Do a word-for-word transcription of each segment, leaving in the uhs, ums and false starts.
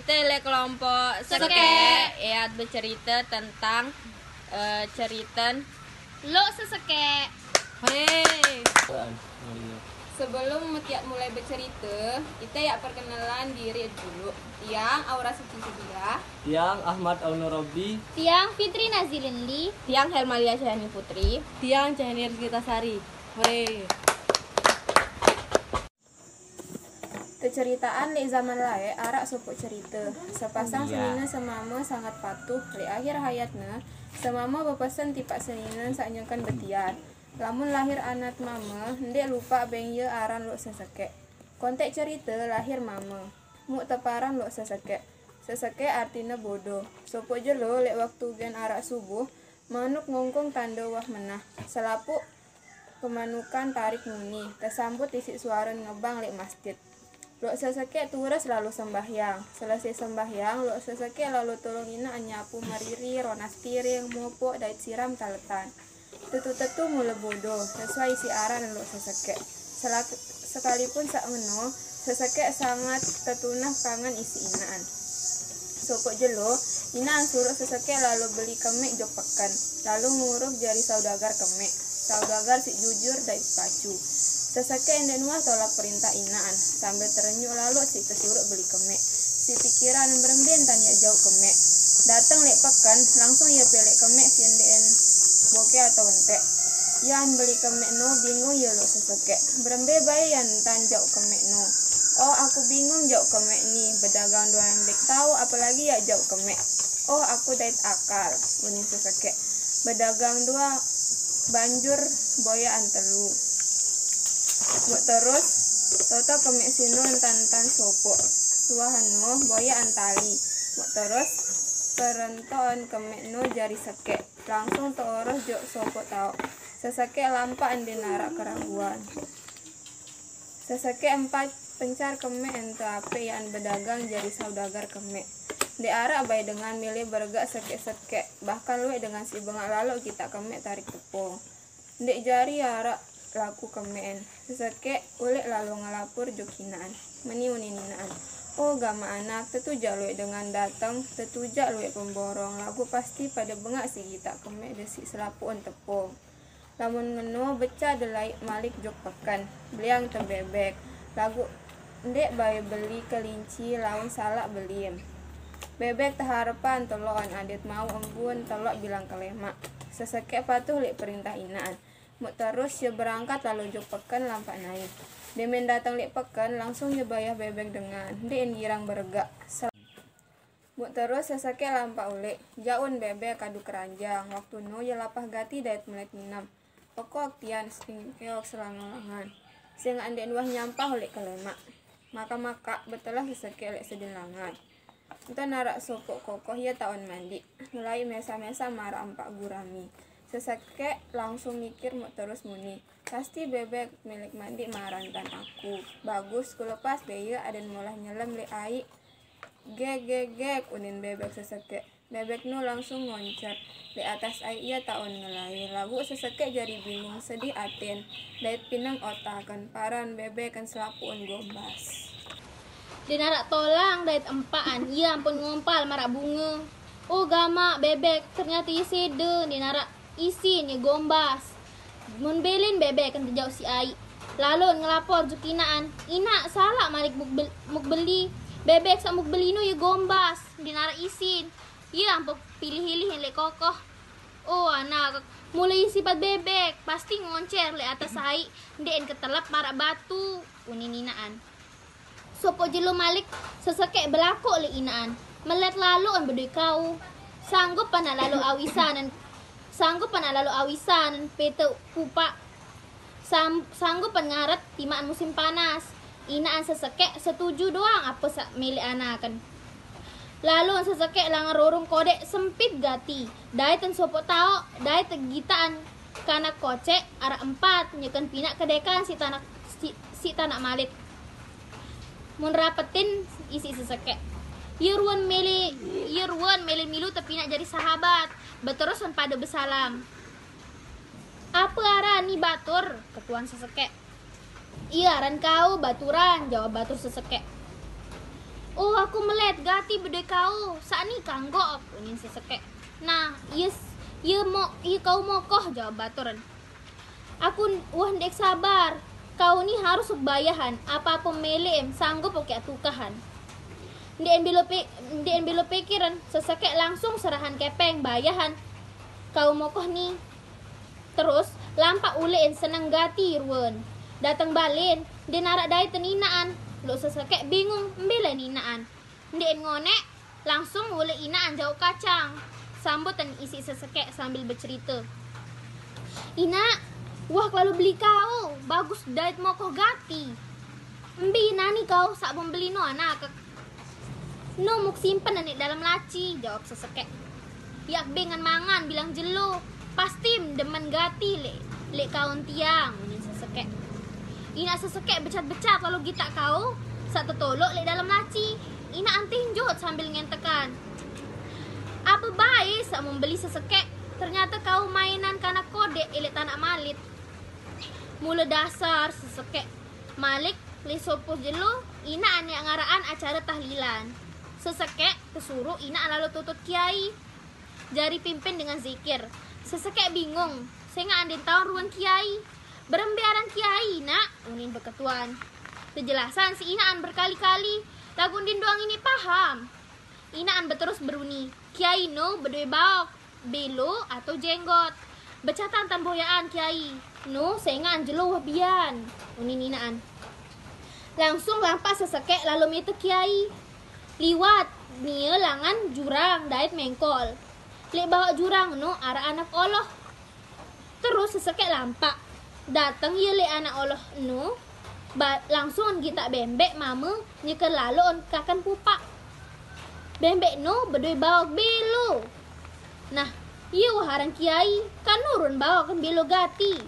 Tele kelompok Sekek. Sekek. Eat becerita tentang eh, ceriten Lok Seseke. Hore. Sebelum metiak mulai becerita, kita yak perkenalan diri dulu. Tiang Aura Suci Sudia. Tiang Ahmad Aunorobi. Tiang Fitri Nazilinli. Tiang Helmalia Syahani Putri. Tiang Cahani Rizky Tasari. Hore. Keceritaan lek zaman laek arak sopok cerita. Sepasang senine semama sangat patuh. Lek akhir hayatne, semama bepesen tipak senine sak nyengken betian. Lamun lahir anat mama, ndek lupak beng ye aran Lok Sesekek. Kontek cerita lahir mama. Muk teparan Lok Sesekek. Sesekek artine bodoh. Sopok jelo lek waktu gen arak subuh, manuk ngongkong tande wah menah. Selapuk kemanukan tarik muni, tesambut tisik suara ngebang lek masjid. Lok Sesekek tures lalu sembahyang. Selesai sembahyang, Lok Sesekek lalu tolong inak nyapu meriri, ronas piring, mopok, dait siram taletan. Tetu-tetu mula bodoh, sesuai isi aran Lok Sesekek. Selak- sekalipun sak ngeno, Sesekek sangat tetunah kangen isi inaan. Sopok jelo, inaan suruh Sesekek lalu beli kemek jok peken, lalu nguruk jari saudagar kemek. Saudagar si jujur dait pacu. Sesekek ndek nuah tolak perintah inaan, sambil terenyuh lalu si kesuruh beli kemek. Si pikiran berembe ntan yak jauh kemek. Dateng lek peken, langsung ye pelek kemek si ndek en boke atau entek. Yan beli kemek no bingung ye Lok Sesekek. Berembe bae yan ntan jauh kemek no. Oh, aku bingung jauh kemek ni. Bedagang doang dek tahu, apalagi yak jauh kemek. Oh, aku dait akal, unin Sesekek. Bedagang doang banjur boyaan telu. Muk terus, toto kemek sino entan-entan sopok. Suahano boyaan tali. Muk terus, perentoan kemek no jari Sekek. Langsung teoros jok sopok taok. Sesekek lampak ndek narak keraguan. Sesekek empat pencar kemek ente ape yan bedagang jari saudagar kemek. Ndek arak bae dengan milih beregak Sekek-Sekek, bahkan luek dengan si bengak lalu kita kemek tarik tepung. Ndek jari arak laku kemek en. Sesekek ulek lalu ngelapor jok inaan. Meni unin inaan. Oh, gamak anak, tetujak luek dengan dateng, tetujak luek pemborong, lagu pasti pada bengak si kita kemek desi selapuan tepung. Lamun ngeno becak delai malik jok peken, beliang te bebek, lagu ndek bae beli kelinci laun salak belim. Bebek teharepan telon adet mau embun telok bilang kelemak. Sesekek patuh lek perintah inaan. Muk terus ye berangkat lalu jok peken lampak naik. Demen dateng lek peken langsung ye bayah bebek dengan, ndek en girang beregak. Muk terus Sesekek lampak ulek, jaun bebek kadu keranjang, waktu no ye lapah gati dait melet nginem. Pekok tian sing keok selangan-langan. Sing andek nuah nyampah ulek kelemak. Maka-maka betelah Sesekek lek sedin langan. Ento narak sopok kokoh ye taon mandi. Ngelai mesa-mesa marak empak gurami. Sesekek langsung mikir muk terus muni. Pasti bebek milik mandi marantan aku. Bagus, ku lepas beye aden molah nyelem lek aik. Gek, gek, gek, unin bebek Sesekek. Bebek nu langsung ngoncer. Lek atas aik ye taon ngelai. Lagu Sesekek jari bingung sedih aten. Dait pineng otaken paran bebek en selapuan gombas. Denarak tolang dait empaan, ye ampun ngompal marak bunga. Oh gamak bebek, ternyata ye sede. Denarak isin ye gombas. Mun belin bebek en tejauh si aik. Lalu ngelapor jok inaan, inak salak malik muk bel- muk beli. Bebek sak muk beli nu ye gombas. Denarak isin. Ye ampun pilih-pilih lek kokoh. Oh anak, mulai sifat bebek pasti ngoncer lek atas aik, ndek en ketelep marak batu, unin inaan. Sopok jelo malik Sesekek belakok lek inaan. Melet lalu en bedoi kau. Sanggup anak lalu awisan en, sanggup anak lalu awisan en pete pupak. Sam- sanggup en ngaret timaan musim panas. Inaan Sesekek setuju doang ape sak milik anaken. Lalu Sesekek langan rorong kodek sempit gati. Dait en sopok taok, dait en gitaan kanak kocek arak empat nyeken pinak kedekan si tanak si, si tanak malit. Mun rapetin isi Sesekek. Ye ruan mele, ye ruan mele milu tepinak jari sahabat. Beterus en pade besalam. Ape aran ni batur? Ketuan Sesekek. Iya aran kau Baturan, jawab batur Sesekek. Oh, aku melet gati bedoe kau, sakni kanggok, unin seseke. Nah, iye, iye mo, iye kau mokoh, jawab baturen. Aku wah ndek sabar, kau ni harus bayahan, apa-apa meleem sanggup oke atukahan. Ndek belo pe, ndek belo pikiran, seseke langsung serahan kepeng bayahan. Kau mokoh ni. Terus lampak ule'en seneng gati ruen. Dateng balen, nde narak daiten ina'an. Lok seseke bingung mbelen ina'an. Nde'en ngonek, langsung ule'en ina'an jauh kacang. Sambutan isi seseke sambil bercerita. Ina, wah kelalu beli kau, bagus dait mokoh gati. Mbi nani kau sak membeli no anak. No muk simpen anik dalam laci, jawab seseke. Yak bengan mangan bilang jelo, pasti demen gati lek, lek kaun tiang, unin seseke. Ina seseke becat-becat lalu gitak kau, sak tetolok lek dalam laci. Ina anting jot sambil ngentekan. Apa bae sak membeli seseke, ternyata kau mainan kanak kodek elek tanak malit. Mula dasar seseke. Malik, le sopo jelo, ina anek ngaraan acara tahlilan. Seseke, kesuruh ina lalu tutut kiai. Jari pimpin dengan zikir. Seseke bingung, sengak anden taun ruan kiai. Berembe aran kiai, nak, unin beketuan. Penjelasan si inaan berkali-kali, lagu ndin doang ini paham. Inaan beterus beruni, kiai no bedoe baok, belo atau jenggot. Becatan tan boyaan kiai no, sengak anjelo wah bian, unin inaan. Langsung lampak seseke lalu mite kiai. Liwat, nie langan jurang dait mengkol. Lek baok jurang no arak anak oloh. Terus seseke lampak. Dateng ye lek anak oloh no, ba, langsung gitak bembek mame nyeker lalu on kakan pupak. Bembek no bedoe baok belo. Nah, iye wah aran kiai, kan nurun baok belo gati,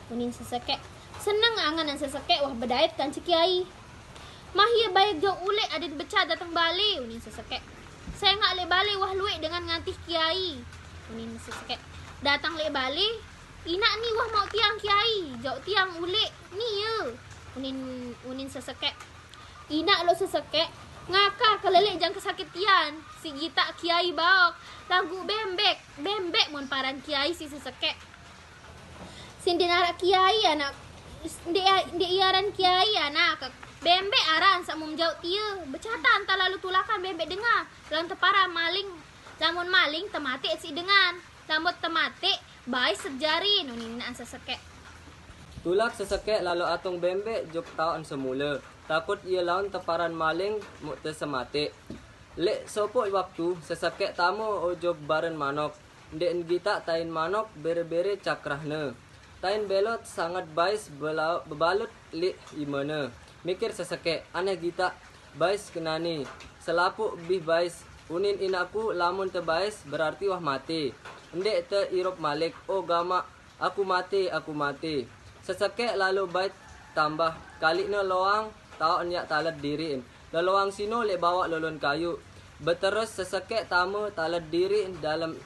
unin seseke. Seneng anganan seseke wah bedait kance kiai. Mah iye baik jok ulek aden becat dateng bale, unin seseke. Sengak lek bale wah luek dengan ngantih kiai, unin seseke. Datang lek bale, inak ni wah mau tiang kiai, jok tiang ulek ni ye, unin, unin seseke. Inak lok seseke, ngakak kelelek jang kesakitian, si gitak kiai baok, lagu bembek, bembek mon paran kiai si seseke. Sinde narak kiai anak, nde, nde iaran kiai anak. Bembek aran sak mum jauh tie, becatan tak lalu tulakan bembek dengar. Lamun teparan maling, lamun maling tematik si dengan. Lamun tematik, bae sejarin, unin naan seseke. Tulak seseke lalu atung bembek jok taon semula. Takut ia laun teparan maling muk tesematik. Lek sopok waktu, seseke tamo ojok baren manok. Ndek gitak tain manok bere-bere cakrahne. Tain belot sangat bais belau-, bebalut lik imene. Mikir seseke, aneh gitak, bais kenani. Selapuk bih bais, unin inaku lamun tebais berarti wah mati. Ndek te irup malik, oh gamak, aku mati, aku mati. Seseke lalu bait tambah, kalikne loang, taon yak talet diriin. Leloang sino lek bawak lolon kayu. Beterus seseke tame talet diri dalem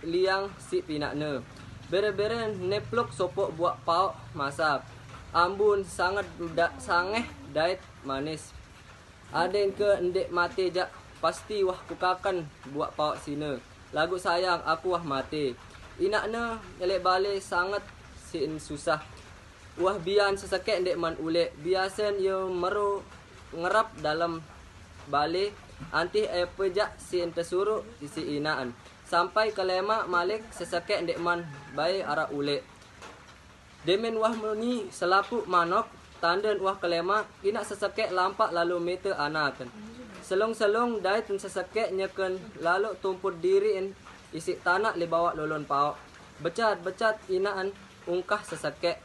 liang si pinakne. Bere-bere nepluk sopok buak paok masap. Ambun sanget da-, sangeh dait manis. Aden ke ndek mate jak pasti wah kukaken buak paok sine. Lagu sayang aku wah mate. Inakne lek bale sanget sin susah. Wah bian seseke ndek man ulek. Biasen ye meru ngerap dalem bale, antih e pejak si ente suruk si inaan. Sampai kelema malik seseke ndek man bae arak ulek. Demen wah meni selapuk manok, tanden wah kelema, inak seseke lampak lalu mete anaken. Selung-selung dait seseke nyeken lalu tumput diriin isik tanak le bawak lolon paok. Becat-becat inaan ungkah seseke,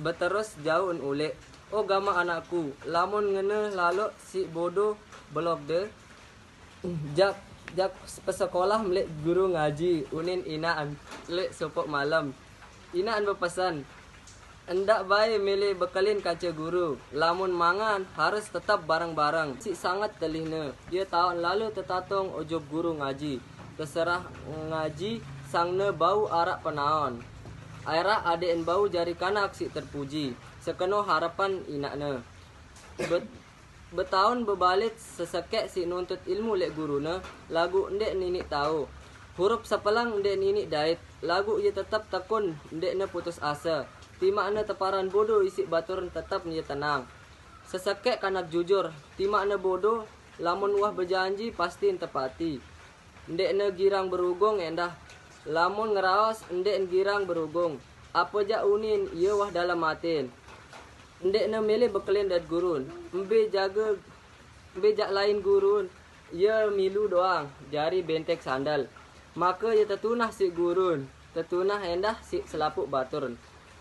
beterus jauh en ulek. Oh gamak anakku, lamun ngene lalok si bodo belok de, jak, jak pesekolah melek guru ngaji, unin inaan lek sopok malam. Inaan bepesan, endak bae milih bekelin kace guru, lamun mangan harus tetap bareng-bareng. Si sangat telihne, dia taon lalu tetatung ojok guru ngaji. Terserah ngaji sangne bau arak penaon. Arak adek en bau jari kanak si terpuji. Sekeno harapan inakne. Bet-, Betaun bebalit sesekek si nuntut ilmu lek gurune, lagu ndek ninik tau. Hurup sepelang ndek ninik dait, lagu ye tetep tekun ndek ne putus asa. Timak ne teparan bodo isik batur tetep ye tenang. Sesekek kanak jujur, timak ne bodo, lamun wah bejanji pasti tepati. Ndek ne girang berugung endah, lamun ngeraos ndek girang berugung. Apa jak unin, ye wah dalam atin. Ndek ne milih bekelin dait gurun, mbe jaga, mbe jak lain gurun, ye milu doang, jari bentek sandal. Maka ye tetunah si gurun, tetunah endah si selapuk batur.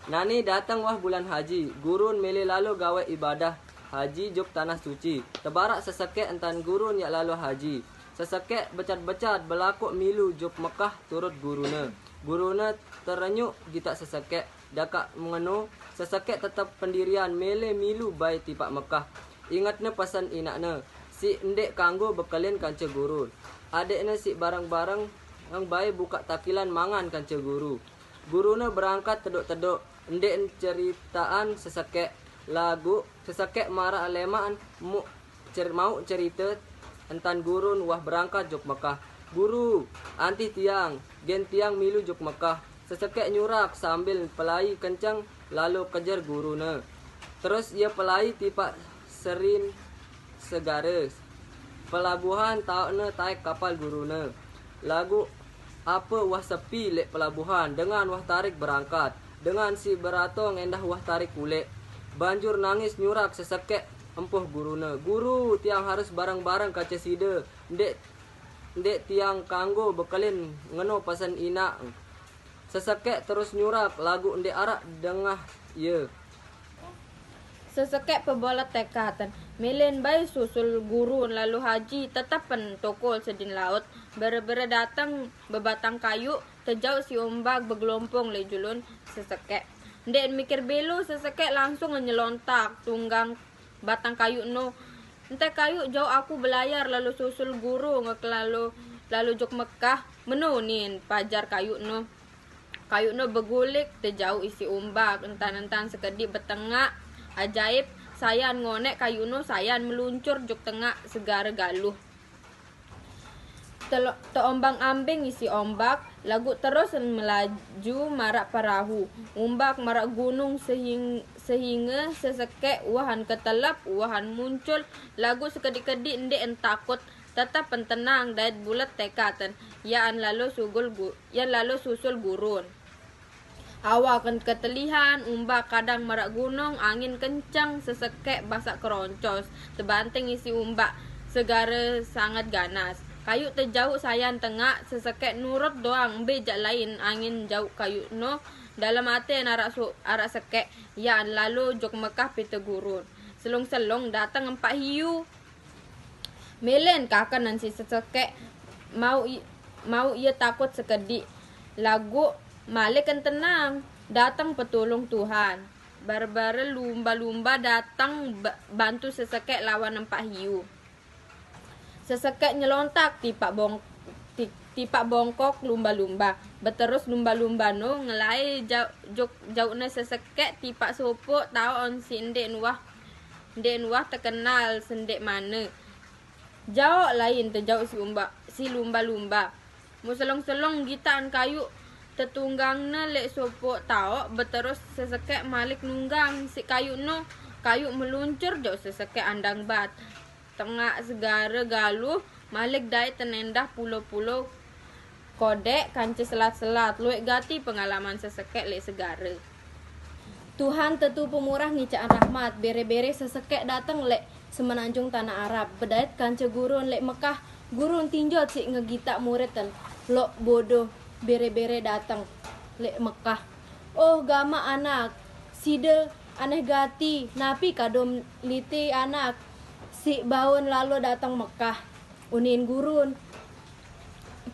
Nani dateng wah bulan haji, gurun milih lalo gawe ibadah haji juk tanah suci. Tebarak sesekek entan gurun yak lalo haji. Sesekek becat-becat belakuk milu juk Mekah turut gurune. Gurune terenyuk gitak sesekek, dakak mengeno, sesekek tetep pendirian mele milu bai tipak Mekah. Ingetne pesen inakne, si ndek kanggo bekelin kanca guru. Adekne si bareng-bareng nang bai bukak takilan mangan kanca guru. Gurune berangkat tedok-tedok, ndek ceritaan sesekek, lagu sesekek marak lemaan mu cer-, mau cerita entan gurun wah berangkat juk Mekah. Guru, antih tiang, gen tiang milu juk Mekah. Sesekek nyurak sambil pelai kenceng lalu kejar gurune. Terus ia pelai tipak serin segara. Pelabuhan taukne taik kapal gurune. Lagu apa wah sepi lek pelabuhan dengan wah tarik berangkat. Dengan si beratong endah wah tarik kulek. Banjur nangis nyurak sesekek empuh gurune. Guru, tiang harus bareng-bareng kaca sida. Ndek, ndek tiang kanggo bekelin ngeno pesen inak. Sesekek terus nyurak lagu ndek arak dengah ye. Sesekek pebolet tekaten. Melen bai susul gurun lalu haji tetepen tokol sedin laut. Bere-bere dateng bebatang kayu, tejauh si ombak begelompong le julun sesekek. Ndek mikir belo sesekek langsung nyelontak tunggang batang kayu no. Ente kayu jauh aku belayar lalu susul guru ngek lalu, lalu juk Mekah. Meno nin pajar kayu no. Kayu no begulik tejauh isi umbak, entan-entan sekedik betengak. Ajaib, sayan ngonek kayu no, sayan meluncur juk tengak segara galuh. Telo-, teombang-ambing isi ombak, lagu terus melaju marak perahu. Umbak marak gunung sehing-, sehingga sesekek wahan ketelep, wahan muncul, lagu sekedik-kedik ndek en takut, tetap en tenang dait bulet tekaten. Yaan lalu sugul gu-, yaan lalu susul gurun. Awa ken ketelihan, umbak kadang marak gunung, angin kenceng, sesekek basak keroncos, tebanting isi umbak, segara sangat ganas. Kayu tejauh sayan tengak, sesekek nurut doang, mbe jak lain angin jauh kayu no, dalam ate arak su-, arak sekek, yaan lalu juk Mekah pite gurun. Selung-selung dateng empak hiu. Melen kakenan si sesekek, mau i-, mau ia takut sekedik. Lagu malik en tenang, dateng petulung Tuhan. Bare-bare lumba-lumba dateng ba-, bantu sesekek lawan empak hiu. Sesekek nyelontak tipak bong-, ti-, tipak bongkok lumba-lumba. Beterus lumba-lumba no ngelai jau-, juk jaukne sesekek tipak sopok taon si ndek nuah, ndek nuah tekenal sendek mane. Jauk lain tejauh si umba-, si lumba-lumba. Mu selong-selong gitaan kayu tetunggangne lek sopok taok beterus sesekek malik nunggang si kayu no. Kayu meluncur jauh sesekek andang bat. Tengak segara galuh, malik dait tenendah pulo-pulo kodek kanca selat-selat, luek gati pengalaman sesekek lek segara. Tuhan tetu pemurah ngicaan rahmat, bere-bere sesekek dateng lek semenanjung tanah Arab, bedait kanca gurun lek Mekah, gurun tinjot sik ngegitak muriten, lok bodoh, bere-bere dateng lek Mekah. Oh, gamak anak, sida aneh gati, napi kadom liti anak, sik baun lalo dateng Mekah. Unin gurun.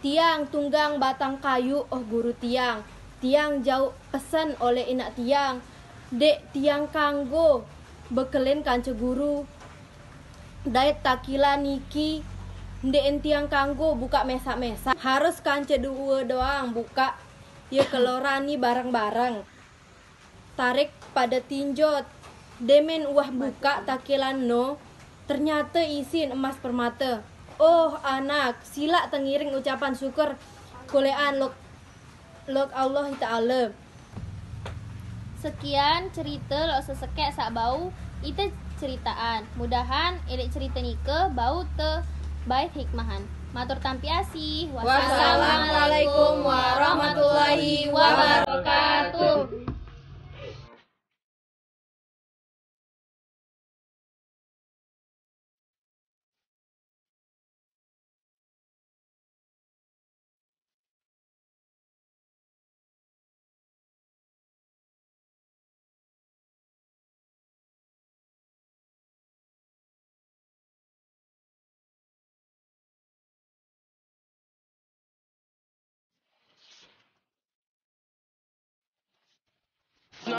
Tiang tunggang batang kayu, oh guru tiang. Tiang jauh pesen oleh inak tiang. Dek tiang kanggo bekelin kanca guru. Dait takila niki, ndek en tiang kanggo buka mesak-mesak. Harus kanca dua doang buka, ye kelorani bareng-bareng. Tarik pada tinjot. Demen uah buka takilan no, Ternyata isin emas permata. Oh anak, silak tengiring ucapan syukur golekan lok lok Allah Ta'ala. Sekian cerita lok sesekek sak bau ite ceritaan. Mudahan elik cerita nika bau te bait hikmahan. Matur tampi asih. Wassalamualaikum warahmatullahi wabarakatuh.